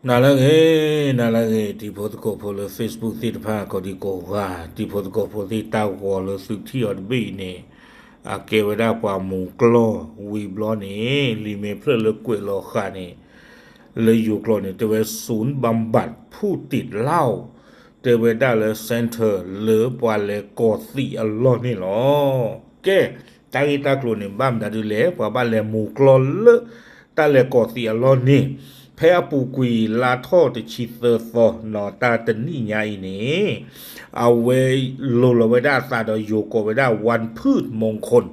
နၤလၢအဂ့ၤ, နၤလၢအဂ့ၤ, တံၤဖိသကိးဖိလၢ Facebook သ့ၣ်တဖၣ် ကိးဒံကိးဂၤ, တံၤဖိသကိးဖိသ့ၣ် တၢ်ဂီၤလၢသုထံၣ်အီၤတဘ့ၣ်အံၤန့ၣ်, အကဲဝဲဒၣ်ပှၤမူကျီၢ်ဝံၤဘျီန့ၣ် လံာ်မဲာ်ဖျၢၣ်လၢကွဲးလီၤဃာ်န့ၣ်, လၢယိၤကျိာ်န့ၣ် တဲဝဲ ศูนย์บำบัดผู้ติดเหล้า တဲဝဲဒၣ်လၢ center လၢပှၤလဲၤကိးသံးအလီၢ်န့ၣ်လီၤ. ကဲ, တၢ်ဂ့ၢ်တၢ်ကျိၤန့ၣ် ဘၣ်မနုၤဒ်လဲၣ်, ပှၤဘၣ်လဲၤမူကျီၢ်လၢ တၢ်လဲၤကိးသံးအလီၢ်န့ၣ်, ဖဲအပူၤကွံာ်လါထီၣ်တဆံသၢသီ နီၢ် တၢ်တနံၣ်ညါအံၤန့ၣ်, အဝဲလိၤလီၤဝဲဒၣ်အသးဒီးယိၤကိးဝဲဒၣ် วันพืชมงคล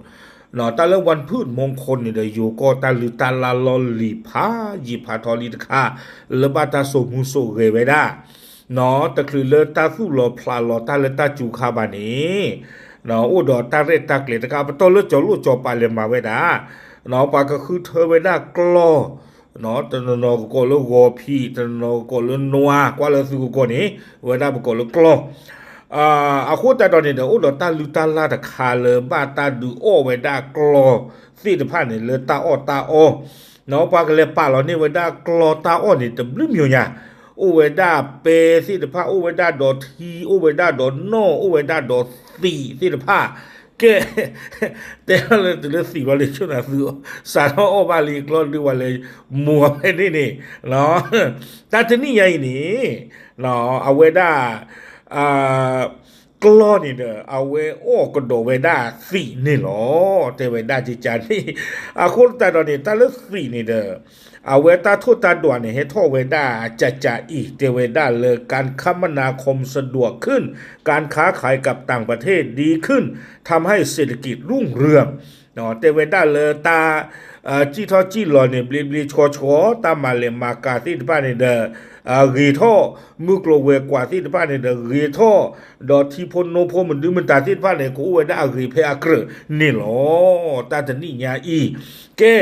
နီၢ် တၢ်လၢ วันพืชมงคล န့ၣ်ဒီး ယိၤကိးတၢ်လုၢ်တၢ်လၢ်လီၢ်လံၤဖးယံာ်ဖးထီလံတခါ, လၢဘၣ်တၢ်စိာ်မူစိာ်ဂဲၤဝဲဒၣ် နီၢ် တချုးလၢတၢ်သူၣ်လီၤဖျးလီၤတၢ်လၢတၢ်စူၤခါဘၣ်န့ၣ်, နီၢ် အိၣ်ဒီးတၢ်ရဲၣ်တၢ်ကျဲၤတခါ ပတီၢ်လၢကၠီၤလိၣ်ကၠီၤပၤလဲၤမၤဝဲဒၣ်, နီၢ် ပှၤကဃုထၢဝဲဒၣ်ကျီၢ်, နီၢ် တနီၤနီၤကကိးလၢဂီၤဖံး, တနီၤနီၤကကိးလၢနွါ, ကွၢ်လၢသုကကိးန့ၣ်, ဝဲဒၣ်ပကိးလၢကျီၢ် အဃိသတးဒီးန့ၣ်ဒီး အိၣ်ဒီးတၢ်လုၢ်တၢ်လၢ်တခါလၢဘၣ်တၢ်ဒုးအီၣ်ဝဲဒၣ်ကျီၢ်သ့ၣ်တဖၣ်န့ၣ် လၢတၢ်အီၣ်တၢ်အီ, နီၢ် ပှၤကလဲၤပာ်လီၤန့ၢ်ဝဲဒၣ်ကျီၢ်တၢ်အီၣ်န့ၣ် တဘျုးမျိၤညါ, အိၣ်ဝဲဒၣ်ပဲသ့ၣ်တဖၣ်, အိၣ်ဝဲဒၣ်ဒီးထံ, အိၣ်ဝဲဒၣ်ဒီးနီၣ်, အိၣ်ဝဲဒၣ်ဒီးသံးသ့ၣ်တဖၣ်, ကဲ တဲလၢတုၤလၢသံးဘျီန့ၣ် ဆိနၤသု စးထီၣ်အီၣ်ဘၣ်လံကျီၢ်ဒုးဝဲလဲၤမူအီၤဖဲန့ၣ်န့ၣ်, တၢ်တနံၣ်ညါအံၤန့ၣ်, နီၢ် အဝဲဒၣ် ကျီၢ်န့ၣ်ဒီး အဝဲအီၣ်ကဒီးဝဲဒၣ်သံးန့ၣ်လီၤ. တဲဝဲဒၣ်ကကန့ၣ်, အဃိသတးဒီးန့ၣ် တၢ်လၢသံးန့ၣ်ဒီး အဝဲတၢ်ထိၣ်တၢ်ဒွးန့ၣ် ဟဲထီၣ်ဝဲဒၣ်ကကအံၤ, တဲဝဲဒၣ်လၢ การคมนาคมสะดวกขึ้น, การค้าขายกับต่างประเทศดีขึ้น, ทำให้เศรษฐกิจรุ่งเรือง တဲဝဲဒၣ်လၢတၢ် စံၣ်ထီၣ်စံၣ်လီၤန့ၣ် ဘျ့ဘျ့ဆှီဆှီ, တၢ်မၤလဲၤမၤကၤသ့ၣ်တဖၣ်န့ၣ်ဒီး ဂ့ၤထီၣ်, မုၢ်ကျိၤဝဲၤကွာ်သ့ၣ်တဖၣ်န့ၣ်ဒီး ဂ့ၤထီၣ်, ဒီးထံဖိနိဖိမဒုမတၤသ့ၣ်တဖၣ်န့ၣ် ကအိၣ်ဝဲဒၣ်အဂ့ၤဖဲအကြၢးန့ၣ်လီၤ. တၢ်တနံၣ်ညါအံၤ, ကဲ,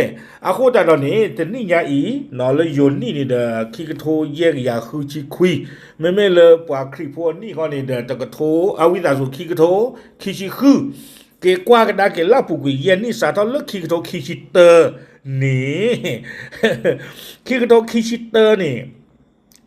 အဃိသတးဒီးန့ၣ် တနံၣ်ညါအံၤ, နီၢ် လၢယိၤနံၣ်န့ၣ်ဒီး ခံကထိယဲၢ်ကယၤဃုဆံခွံ, မ့မ့ၢ်လၢပှၤခရံာ်ဖိအနံၣ်ဃီန့ၣ်ဒီး တကထိ, အဝံသးစူၤ ခံကထိခံဆံဃု, က့ၤကွၢ်ကဒါက့ၤလၢအပူၤကွံာ်ယဲၢ်နံၣ် စးထီၣ်လၢခံကထိခံဆံတၢန့ၣ်, ခံကထိခံဆံတၢန့ၣ်,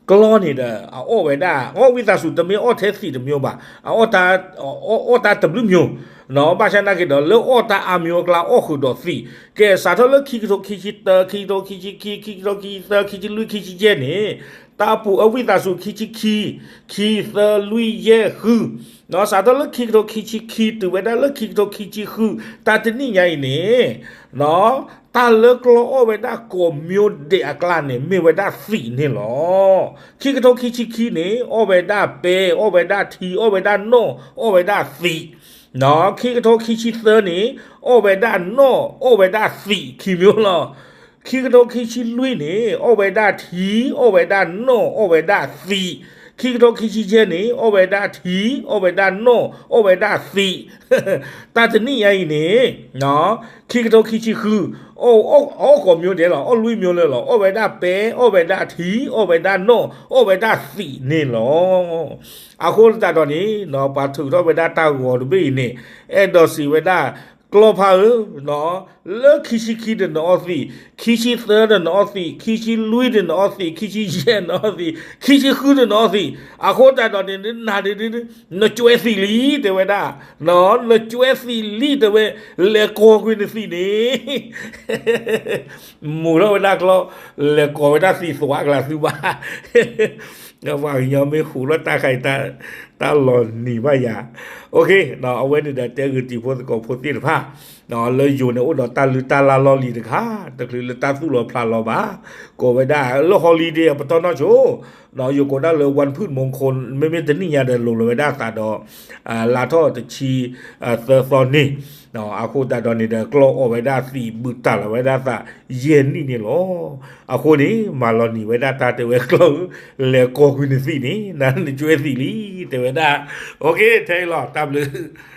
ကျီၢ်န့ၣ်ဒီး အအီၣ်ဝဲဒၣ်, အဝံသးစူၤ တမ့ၢ်အီၣ်ထဲသံးတမျိၤဘၣ်, အအီၣ်တၢ်, အီၣ်တၢ်တဘျုးမျိၤ, နီၢ် ဘၣ်ဆၣ်နာ်က့ၤဒီး လၢအီၣ်တၢ်အါမျိၤအကျါ အီၣ်ဃုာ်ဒီးသံး, ကဲ စးထီၣ်လၢခံကထိခံဆံတၢ, ခံကထိခံဆံခံ, ခံကထိခံဆံသၢ, ခံဆံလွံၢ်, ခံဆံယဲၢ်န့ၣ်, တၢ်အပူၤအဝံသးစူၤ ခံဆံခံ, ခံ, သၢ, လွံၢ်, ယဲၢ်, ဃု, နီၢ် စးထီၣ်လၢခံကထိခံဆံခံ တုၤဝဲဒၣ်လၢခံကထိခံဆံဃု, တၢ်တနံၣ်ညါအံၤန့ၣ်, နီၢ် တၢ်လၢကျီၢ်အီၣ်ဝဲဒၣ်ကိးမျိၤဒဲးအကျါန့ၣ် မ့ၢ်ဝဲဒၣ်သံးန့ၣ်လီၤ. ခံကထိခံဆံခံန့ၣ် အီၣ်ဝဲဒၣ်ပဲ, အီၣ်ဝဲဒၣ်ထံ, အီၣ်ဝဲဒၣ်နီၣ်, အီၣ်ဝဲဒၣ်သံး, နီၢ် ခံကထိခံဆံသၢန့ၣ်, အီၣ်ဝဲဒၣ်နီၣ်, အီၣ်ဝဲဒၣ်သံး ခံမျိၤလီၤ. ခံကထိခံဆံလွံၢ်န့ၣ် အီၣ်ဝဲဒၣ်ထံ, အီၣ်ဝဲဒၣ်နီၣ်, အီၣ်ဝဲဒၣ်သံး, ခံကထိခံဆံယဲၢ်န့ၣ် အီၣ်ဝဲဒၣ်ထံ, အီၣ်ဝဲဒၣ်နီၣ်, အီၣ်ဝဲဒၣ်သံး, တၢ်တနံၣ်ညါအံၤန့ၣ်, နီၢ် ခံကထိခံဆံဃု, အီၣ်ကိးမျိၤဒဲးလီၤ, အီၣ်လွံၢ်မျိၤလၢာ်လီၤ, အီၣ်ဝဲဒၣ်ပဲ, အီၣ်ဝဲဒၣ်ထံ, အီၣ်ဝဲဒၣ်နီၣ်, အီၣ်ဝဲဒၣ်သံးန့ၣ်လီၤ. အဃိသတးဒီးန့ၣ်, နီၢ် ပှၤထုးထီၣ်ဝဲဒၣ်တၢ်ဂီၤတဘ့ၣ်အံၤန့ၣ်, အဲၣ်ဒိးစံးဝဲဒၣ်, ကျီၢ်ဖါဧၢ, နီၢ် လၢခံဆံခံဒီးနအီၣ်သံး, ခံဆံသၢဒီးနအီၣ်သံး, ခံဆံလွံၢ်ဒီးနအီၣ်သံး, ခံဆံယဲၢ်နအီၣ်သံး, ခံဆံဃုဒီးနအီၣ်သံး, အဃိသတးဒီးန့ၣ် နနၤဒ် နကွဲသံးလံ တဲဝဲဒၣ်, နီၢ် နကွဲသံးလံ တဲဝဲ, လဲၤကိးကွံာ်နသံးန့ၣ် မူထီၣ်ဝဲဒၣ်ကျီၢ်, လဲၤကိးဝဲဒၣ်သံးသွးအကျါသုဘၣ်, ပှၤကညီမ့ၢ်ဟူးထီၣ်တၢ်ခါအံၤ, တၢ်လီၤနံၤဘၣ်ယၤ, အဝဲန့ၣ်ဒီးတဲဂ့ၤတံၤဖိသကိးဖိသ့ၣ်တဖၣ်, လၢယိၤန့ၣ် အိၣ်ဒီးတၢ်လုၢ်တၢ်လၢ်လီၢ်လံၤတခါ, တချုးလၢတၢ်သူၣ်လီၤဖျးလီၤဘၣ်, ကိးဝဲဒၣ်လၢ holiday အပတီၢ်နီၢ်ဆိ, ယိၤကိးဒၣ်လၢ วันพืชมงคล, မ့မ့ၢ်တနံၣ်ညါဒီး လိၤလီၤဝဲဒၣ်အသးဒီး လါထီၣ်တဆံသၢသီန့ၣ်, အဃိသတးဒီးန့ၣ်ဒီး ကျီၢ်အီၣ်ဝဲဒၣ်သံး ဘုးတၢ်လီၤဝဲဒၣ်သး ယဲၢ်နံၣ်န့ၣ်လီၤ. အဃိန့ၣ် မၤလီၤနံၤဝဲဒၣ်တၢ်တဲဝဲကျီၢ်ဧၢ, လဲၤကိးကွံာ်နသံးန့ၣ် နၤနကွဲသံးလံ တဲဝဲဒၣ်, ထဲအံၤလီၤ တၢ်ဘျုး